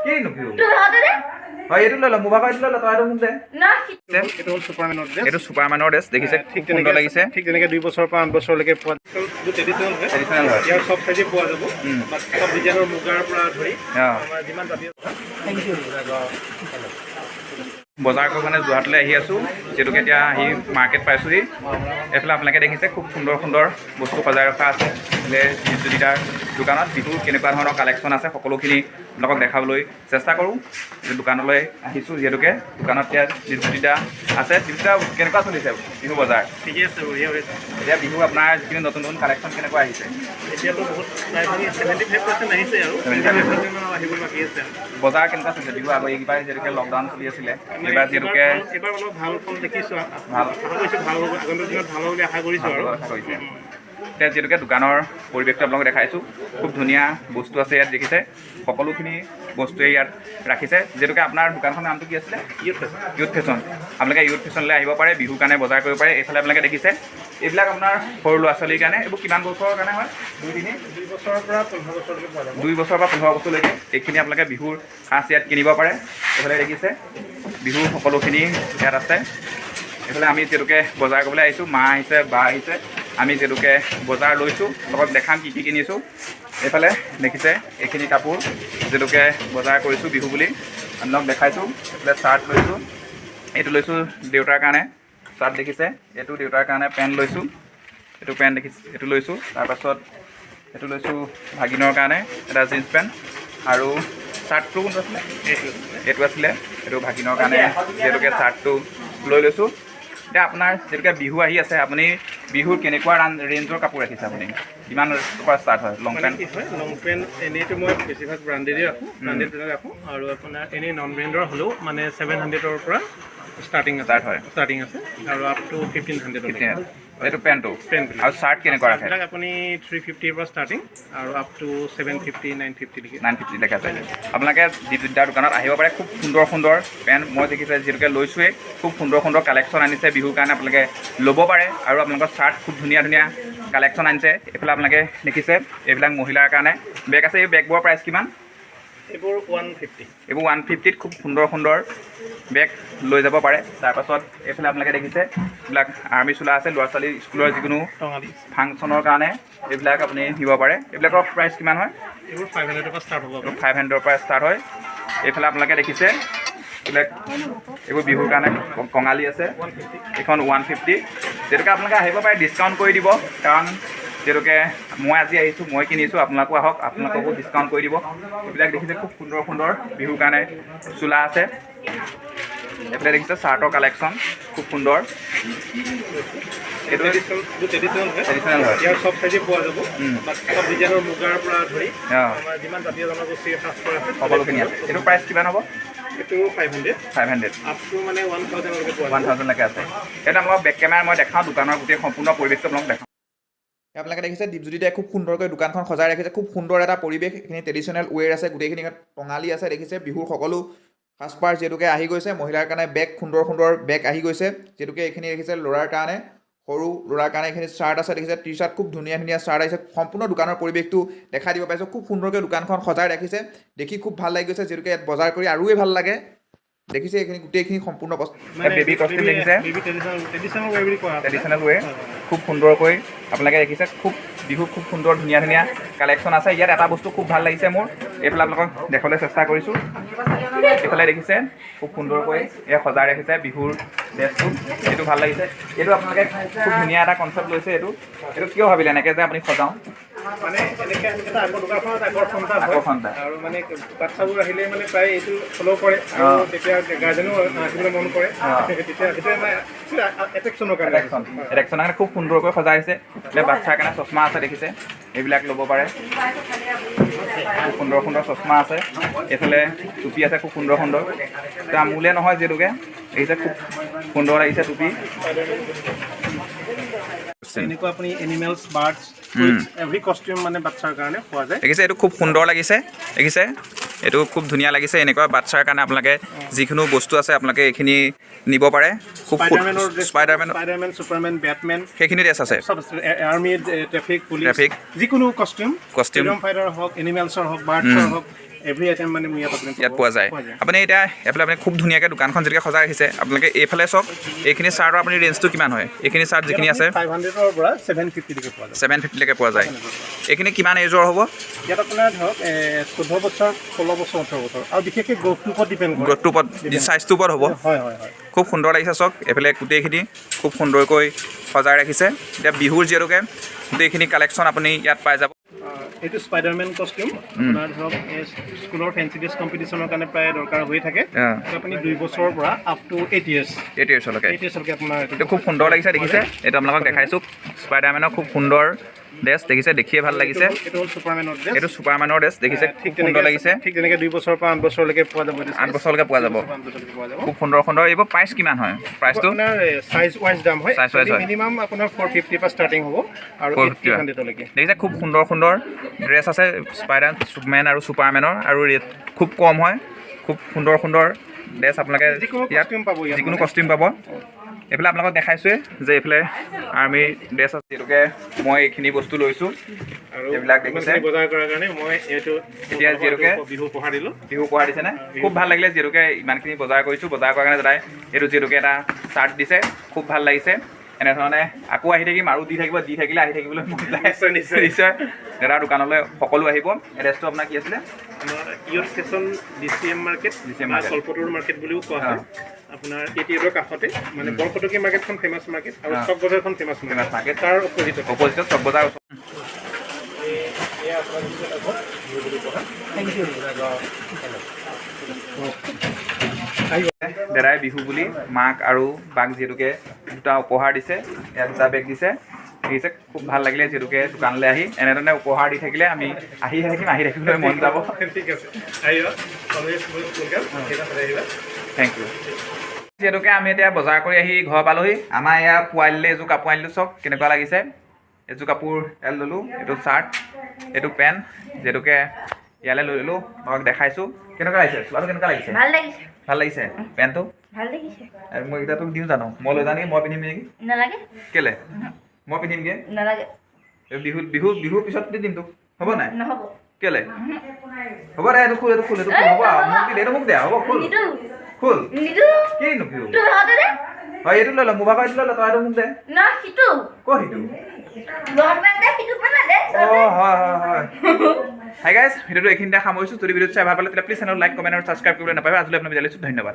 কিনো বিহু? তোৰ ভাগতে দে। হয়, এইটো লৈ ল, মোৰ ভাগৰ এইটো লৈ ল, তই এইটো মোক দে। না। এইটো হ'ল ছুপাৰমেনৰ ড্ৰেছ। এইটো ছুপাৰমেনৰ ড্ৰেছ, দেখিছে? ঠিক খুব সুন্দৰ লাগিছে। ঠিক তেনেকৈ 2 বছৰৰ পৰা 8 বছৰলৈকে পোৱা, যিটো ট্ৰেডিশ্যনেল হয়। ট্ৰেডিশ্যনেল হয়। ইয়াৰ চব চাইজে পোৱা যাব। বা চব ডিজাইনৰ, মুগাৰ পৰা ধৰি আমাৰ যিমান জাতীয়। বজাৰ কৰি মানে যোৰহাটলৈ আহি আছোঁ। যিহেতুকে এতিয়া আহি মাৰ্কেট পাইছোঁহি। এইফালে আপোনালোকে দেখিছে, খুব সুন্দৰ সুন্দৰ বস্তু সজাই ৰখা আছে। এইফালে দীপজ্যোতিদাৰ দোকানত বিহুৰ কেনেকুৱা ধৰণৰ কালেকশ্যন আছে, সকলোখিনি আপোনালোকক দেখাবলৈ চেষ্টা কৰোঁ। এই দোকানলৈ আহিছোঁ, যিহেতুকে দোকানত এতিয়া দীপজ্যোতিদা আছে। দীপজ্যোতিদা, কেনেকুৱা চলিছে বিহু বজাৰ? ঠিকে আছে, বঢ়িয়া হৈছে। এতিয়া বিহু আপোনাৰ যিখিনি নতুন নতুন কালেকশ্যন কেনেকুৱা আহিছে? এতিয়াতো বহুত, প্ৰায়ভাগ 75% আহিছে আৰু 75% মান আহিব বাকী আছে। বজাৰ কেনেকুৱা চলিছে বিহু আগৰ? এইবাৰ যিহেতুকে লকডাউন চলি আছিলে, এইবাৰ যিহেতুকে এইবাৰ অলপ ভাল ফল দেখিছোঁ। ভাল। আশা কৰিছোঁ ভাল হ'ব, আগন্তুক দিনত ভাল হ'ব বুলি আশা কৰিছোঁ আৰু। আশা কৰিছে। এতিয়া যিহেতুকে দোকানৰ পৰিৱেশটো আপোনালোকক দেখাইছোঁ, খুব ধুনীয়া বস্তু আছে ইয়াত। দেখিছে, সকলোখিনি বস্তুৱে ইয়াত ৰাখিছে। যিহেতুকে আপোনাৰ দোকানখনৰ নামটো কি আছিলে? Youth fashion. Youth fashion. আপোনালোকে ইউথ ফেশ্বনলৈ আহিব পাৰে, বিহুৰ কাৰণে বজাৰ কৰিব পাৰে। এইফালে আপোনালোকে দেখিছে, এইবিলাক আপোনাৰ সৰু ল'ৰা ছোৱালীৰ কাৰণে। এইবোৰ কিমান বছৰৰ কাৰণে হয়? দুই, তিনি? 2 বছৰৰ পৰা 15 বছৰলৈকে পোৱা যাব। 2 বছৰৰ পৰা 15 বছৰলৈকে এইখিনি আপোনালোকে বিহুৰ সাজ ইয়াত কিনিব পাৰে। এইফালে দেখিছে, বিহুৰ সকলোখিনি ইয়াত আছে। এইফালে আমি যিহেতুকে বজাৰ কৰিবলৈ আহিছোঁ, মা আহিছে, বা আহিছে। আমি যিহেতুকে বজাৰ লৈছোঁ, লগত দেখাম কি কি কিনিছোঁ। এইফালে দেখিছে, এইখিনি কাপোৰ যিহেতুকে বজাৰ কৰিছোঁ বিহু বুলি, আপোনালোক দেখাইছোঁ। এইফালে চাৰ্ট লৈছোঁ, এইটো লৈছোঁ দেউতাৰ কাৰণে চাৰ্ট, দেখিছে। এইটো দেউতাৰ কাৰণে পেণ্ট লৈছোঁ, এইটো পেণ্ট দেখিছে, এইটো লৈছোঁ। তাৰপাছত এইটো লৈছোঁ ভাগিনৰ কাৰণে এটা জিন্স পেণ্ট। আৰু চাৰ্টটো কোনটো আছিলে? এইটো। এইটো আছিলে, এইটো ভাগিনৰ কাৰণে যিহেতুকে চাৰ্টটো লৈ লৈছোঁ। এতিয়া আপোনাৰ যিহেতুকে বিহু আহি আছে, আপুনি বিহুৰ কেনেকুৱা ৰেঞ্জৰ কাপোৰ ৰাখিছে? আপুনি কিমান পৰা ষ্টাৰ্ট হয় লং মানে পেণ্ট? কি হয়, লং পেণ্ট এনেইতো মই বেছিভাগ ব্ৰাণ্ডেডেই ৰাখোঁ, ব্ৰাণ্ডেড ৰাখোঁ। আৰু আপোনাৰ এনেই নন ব্ৰেণ্ডৰ হ'লেও মানে 700ৰ পৰা ষ্টাৰ্টিং আছে। Start হয়। ষ্টাৰ্টিং আছে আৰু আপ টু 1500। এইটো পেণ্টটো? পেণ্টবিলাক। আৰু চাৰ্ট কেনেকুৱা ৰাখে? এইবিলাক আপুনি 350ৰ পৰা ষ্টাৰ্টিং আৰু আপ টু 750, 950লৈকে। 950লৈকে আছে। আপোনালোকে দীপদাৰ দোকানত আহিব পাৰে। খুব সুন্দৰ সুন্দৰ পেণ্ট মই দেখিছে, যিহেতুকে লৈছোৱেই। খুব সুন্দৰ সুন্দৰ কালেকশ্যন আনিছে বিহুৰ কাৰণে, আপোনালোকে ল'ব পাৰে। আৰু আপোনালোকৰ চাৰ্ট খুব ধুনীয়া ধুনীয়া কালেকশ্যন আনিছে। এইফালে আপোনালোকে দেখিছে, এইবিলাক মহিলাৰ কাৰণে বেগ আছে। এই বেগবোৰৰ প্ৰাইচ কিমান? এইবোৰ 150। এইবোৰ 150ত খুব সুন্দৰ সুন্দৰ বেগ লৈ যাব পাৰে। তাৰপাছত এইফালে আপোনালোকে দেখিছে, এইবিলাক আৰ্মি চোলা আছে। ল'ৰা ছোৱালী স্কুলৰ যিকোনো টঙালি। ফাংচনৰ কাৰণে এইবিলাক আপুনি নিব পাৰে। এইবিলাকৰ প্ৰাইচ কিমান হয়? এইবোৰ 500ৰ পৰা ষ্টাৰ্ট হ'ব আপোনাৰ। 500ৰ পৰা ষ্টাৰ্ট হয়। এইফালে আপোনালোকে দেখিছে, এইবিলাক এইবোৰ বিহুৰ কাৰণে কঙালী আছে। 150। এইখন 150। যিহেতুকে আপোনালোকে আহিব পাৰে, ডিছকাউণ্ট কৰি দিব। কাৰণ যিহেতুকে মই আজি আহিছোঁ, মই কিনিছোঁ, আপোনালোকো আহক, আপোনালোককো ডিছকাউণ্ট কৰি দিব। এইবিলাক দেখিছে, খুব সুন্দৰ সুন্দৰ বিহুৰ কাৰণে চোলা আছে। এইফালে দেখিছে, চাৰ্টৰ কালেকশ্যন খুব সুন্দৰ। এইটো ট্ৰেডিশ্যনেল হয়। ট্ৰেডিশ্যনেল হয়। ইয়াৰ চব চাইজে পোৱা যাব। বা চব ডিজাইনৰ, মুগাৰ পৰা ধৰি আমাৰ যিমান জাতীয় জনগোষ্ঠীৰ সাজপাৰ আছে। সকলোখিনি আছে। এইটো প্ৰাইচ কিমান হ'ব? এইটো 500। 500। আপ টু মানে 1000লৈকে পোৱা ওৱান যাব। থাউজেণ্ডলৈকে আছে। সেইটো আপোনালোকক বেক কেমেৰা মই দেখাওঁ, দোকানৰ গোটেই সম্পূৰ্ণ পৰিৱেশটো আপোনালোকক দেখাওঁ। আপোনালোকে দেখিছে, দীপজ্যোতিদাই খুব সুন্দৰকৈ দোকানখন সজাই ৰাখিছে। খুব সুন্দৰ এটা পৰিৱেশ। এইখিনি ট্ৰেডিশ্যনেল ৱেৰ আছে, গোটেইখিনি টঙালি আছে। দেখিছে, বিহুৰ সকলো সাজপাৰ যিহেতুকে আহি গৈছে। মহিলাৰ কাৰণে বেগ, সুন্দৰ সুন্দৰ বেগ আহি গৈছে। যিহেতুকে এইখিনি দেখিছে, ল'ৰাৰ কাৰণে, সৰু ল'ৰাৰ কাৰণে এইখিনি চাৰ্ট আছে। দেখিছে, টি চাৰ্ট, খুব ধুনীয়া ধুনীয়া চাৰ্ট আহিছে। সম্পূৰ্ণ দোকানৰ পৰিৱেশটো দেখাই দিব পাৰিছোঁ। খুব সুন্দৰকৈ দোকানখন সজাই ৰাখিছে, দেখি খুব ভাল লাগি গৈছে। যিহেতুকে ইয়াত বজাৰ কৰি আৰুৱেই ভাল লাগে। দেখিছে, এইখিনি গোটেইখিনি সম্পূৰ্ণ বস্তু। বেবী কষ্টিউম দেখিছে? বেবী ট্ৰেডিশ্যনেল ৱেৰ বুলি কোৱা হয়। ট্ৰেডিশ্যনেল ৱে, খুব সুন্দৰকৈ আপোনালোকে দেখিছে। খুব বিহু খুব সুন্দৰ ধুনীয়া ধুনীয়া কালেকশ্যন আছে ইয়াত। এটা বস্তু খুব ভাল লাগিছে মোৰ, এইফালে আপোনালোকক দেখাবলৈ চেষ্টা কৰিছোঁ। এইফালে দেখিছে, খুব সুন্দৰকৈ এয়া সজাই ৰাখিছে বিহুৰ ড্ৰেছটো। এইটো ভাল লাগিছে। এইটো আপোনালোকে খুব ধুনীয়া এটা কনচেপ্ট লৈছে। এইটো কিয় ভাবিলে এনেকৈ যে আপুনি সজাওঁ? মানে এনেকৈ এটা আগৰ দোকানখনত আকৰ্ষণ এটা হয়। আকৰ্ষণ এটা। আৰু মানে বাচ্ছাবোৰ আহিলে মানে প্ৰায় এইটো ফ'ল' কৰে আৰু তেতিয়া গাৰ্জেনো আহিবলৈ মন কৰে। তেতিয়া সেইটোৱে মানে এট্ৰেকশ্যনৰ কাৰণে। এট্ৰেকশ্যনৰ কাৰণে খুব সুন্দৰকৈ সজাইছে। এইফালে বাচ্ছাৰ কাৰণে চশমা আছে, দেখিছে, এইবিলাক ল'ব পাৰে। খুব সুন্দৰ সুন্দৰ চশমা আছে। এইফালে টুপি আছে, খুব সুন্দৰ সুন্দৰ। এতিয়া মোলে নহয়, যিহেতুকে দেখিছে, খুব সুন্দৰ লাগিছে টুপি। এনেকুৱা আপুনি এনিমেলছ, বাৰ্ডছ, এভৰি কষ্টিউম মানে বাচ্ছাৰ কাৰণে পোৱা যায়। দেখিছে, এইটো খুব সুন্দৰ লাগিছে। দেখিছে, এইটো খুব ধুনীয়া লাগিছে। এনেকুৱা বাচ্ছাৰ কাৰণে আপোনালোকে যিকোনো বস্তু আছে, আপোনালোকে এইখিনি নিব পাৰে। খুব স্পাইডাৰমেনৰ dress. Spiderman. Spiderman, Superman, Batman. সেইখিনি ড্ৰেছ আছে। চব আছে। Army, traffic police, Traffic। যিকোনো কষ্টিউম। Costume। Freedom fighter হওক, এনিমেলছৰ হওক, বাৰ্ডছৰ হওক, এভৰি আইটেম মানে মোৰ ইয়াত আপুনি ইয়াত পোৱা যায়। আপুনি এতিয়া এইফালে আপুনি খুব ধুনীয়াকৈ দোকানখন যেনেকৈ সজাই ৰাখিছে, আপোনালোকে এইফালে চাওক। এইখিনি চাৰ্টৰ আপুনি ৰেঞ্জটো কিমান হয়? এইখিনি চাৰ্ট যিখিনি আছে? 500ৰ পৰা 750লৈকে পোৱা যাব। 750লৈকে পোৱা যায়। এইখিনি কিমান এজৰ হ'ব? ইয়াত আপোনাৰ ধৰক 14 বছৰ, 16 বছৰ, 18 বছৰ আৰু বিশেষকৈ গ্ৰ'থটোৰ ওপৰত ডিপেণ্ড কৰে। গ্ৰ'থটোৰ ওপৰত, চাইজটোৰ ওপৰত হ'ব। হয়। খুব সুন্দৰ লাগিছে। চাওক, এইফালে গোটেইখিনি খুব সুন্দৰকৈ সজাই ৰাখিছে। এতিয়া বিহুৰ যিহেতুকে গোটেইখিনি কালেকশ্যন আপুনি ইয়াত পাই যাব। এইটো স্পাইডাৰমেন কষ্টিউম। আপোনাৰ ধৰক এই স্কুলৰ ফেঞ্চি ড্ৰেছ কম্পিটিশ্যনৰ কাৰণে প্ৰায় দৰকাৰ হৈ থাকে। এইটো আপুনি 2 বছৰৰ পৰা আপ টু 8 ইয়াৰ্ছ। 8 ইয়াৰ্ছলৈকে। 8 ইয়াৰ্ছলৈকে আপোনাৰ এইটো। এইটো খুব সুন্দৰ লাগিছে, দেখিছে? এইটো আপোনালোকক দেখাইছোঁ। স্পাইডাৰমেনৰ খুব সুন্দৰ ড্ৰেছ, দেখিছে? দেখিয়ে ভাল লাগিছে। এইটো হ'ল ছুপাৰমেনৰ ড্ৰেছ। এইটো ছুপাৰমেনৰ ড্ৰেছ, দেখিছে? ঠিক খুব সুন্দৰ লাগিছে। ঠিক তেনেকৈ 2 বছৰৰ পৰা 8 বছৰলৈকে পোৱা যাব এইটো। 8 বছৰলৈকে পোৱা যাব। 8 বছৰলৈকে পোৱা যাব। খুব সুন্দৰ সুন্দৰ। এইবোৰ প্ৰাইচ কিমান হয়, প্ৰাইচটো? আপোনাৰ চাইজ ৱাইজ দাম হয়। Size wise হয়। মিনিমাম আপোনাৰ 450ৰ পৰা ষ্টাৰ্টিং হ'ব আৰু 450। 800লৈকে। দেখিছে, খুব সুন্দৰ সুন্দৰ ড্ৰেছ আছে স্পাইডাৰ মেন আৰু ছুপাৰমেনৰ আৰু ৰেট খুব কম হয়। খুব সুন্দৰ সুন্দৰ ড্ৰেছ আপোনালোকে যিকোনো ইয়াত কষ্টিউম পাব ইয়াত যিকোনো মানে। কষ্টিউম পাব। এইফালে আপোনালোকক দেখাইছোৱে যে এইফালে আৰ্মিৰ ড্ৰেছ আছে। যিহেতুকে মই এইখিনি বস্তু লৈছোঁ। আৰু এইবিলাক দেখিছে? ইমানখিনি বজাৰ কৰাৰ কাৰণে মই এইটো এতিয়া যিহেতুকে বিহু উপহাৰ দিলোঁ। বিহু উপহাৰ দিছেনে? খুব ভাল লাগিলে। যিহেতুকে ইমানখিনি বজাৰ কৰিছোঁ, বজাৰ কৰাৰ কাৰণে দাদাই এইটো যিহেতুকে এটা চাৰ্ট দিছে, খুব ভাল লাগিছে। এনেধৰণে আকৌ আহি থাকিম আৰু দি থাকিব। দি থাকিলে আহি থাকিবলৈ মন যায়। নিশ্চয়, নিশ্চয়। নিশ্চয় দাদাৰ দোকানলৈ সকলো আহিব। এড্ৰেছটো আপোনাৰ কি আছিলে? আমাৰ ইয়ত fashion, DCM market. DCM বা মাৰ্কেট। কল্পতৰু মাৰ্কেট বুলিও কোৱা হয়। আপোনাৰ 88ৰ কাষতে, মানে বৰকটকী মাৰ্কেটখন ফেমাছ মাৰ্কেট আৰু চক বজাৰখন ফেমাছ Famous market। তাৰ অপজিটত। অপজিটত, চক বজাৰ ওচৰত। এয়া আপোনাৰ বিহু বুলি কোৱা। Thank U. আহিব। দাদাই বিহু বুলি মাক আৰু বাক যিহেতুকে দুটা উপহাৰ দিছে, ইয়াত দুটা বেগ দিছে, দেখিছে? খুব ভাল লাগিলে। যিহেতুকে দোকানলৈ আহি এনেধৰণে উপহাৰ দি থাকিলে আমি আহিয়ে থাকিম, আহি থাকিবলৈ মন যাব। ঠিক আছে, আহিবা। অলৱেজ welcome, আহিবা, সদায় আহিবা। Thank U. যিহেতুকে আমি এতিয়া বজাৰ কৰি আহি ঘৰ পালোহি। আমাৰ এয়া পোৱালিলৈ এযোৰ কাপোৰ আনিলোঁ। চাওক কেনেকুৱা লাগিছে। এযোৰ কাপোৰ ইয়াত ল'লোঁ, এইটো চাৰ্ট, এইটো পেণ্ট, যিহেতুকে ইয়ালৈ লৈ ল'লোঁ। তোমাক দেখাইছোঁ কেনেকুৱা লাগিছে। চোলাটো কেনেকুৱা লাগিছে? ভাল লাগিছে। ভাল লাগিছে পেণ্টটো? ভাল লাগিছে। আৰু মই এইকেইটা তোক দিওঁ জানো? মই লৈ যাওঁ নেকি? মই পিন্ধিম নেকি? নালাগে। কেলে? মই পিন্ধিমগৈ। নালাগে। এই বিহু বিহুৰ পিছত দি দিম তোক, হ'ব নাই? নহ'ব। কেলে? হ'ব দে, এইটো খোল, এইটো খোল, এইটো খোল। হ'ব আৰু মোক দি দে, এইটো মোক দে। হ'ব, খোল। নিদো। খোল। নিদো। কি নুখিও? তোৰ হাতে দে। হয়, এইটো লৈ ল। মোৰ ভাগৰ এইটো লৈ ল, তই এইটো মোক দে। না, সিটো। ক সিটো? ল'ৰাটো দে, সিটো মানে দে। অঁ, হয়। হাই গাইজ, ভিডিঅ'টো এইখিনিতে সামৰিছোঁ। যদি ভিডিঅ'টো চাই ভাল পালে, তেতিয়া প্লিজ চেনেল লাইক, কমেণ্ট আৰু ছাবস্ক্ৰাইব কৰিবলৈ নাপাহৰিব। আজিলৈ আপোনাৰ বিদায় লৈছোঁ, ধন্যবাদ।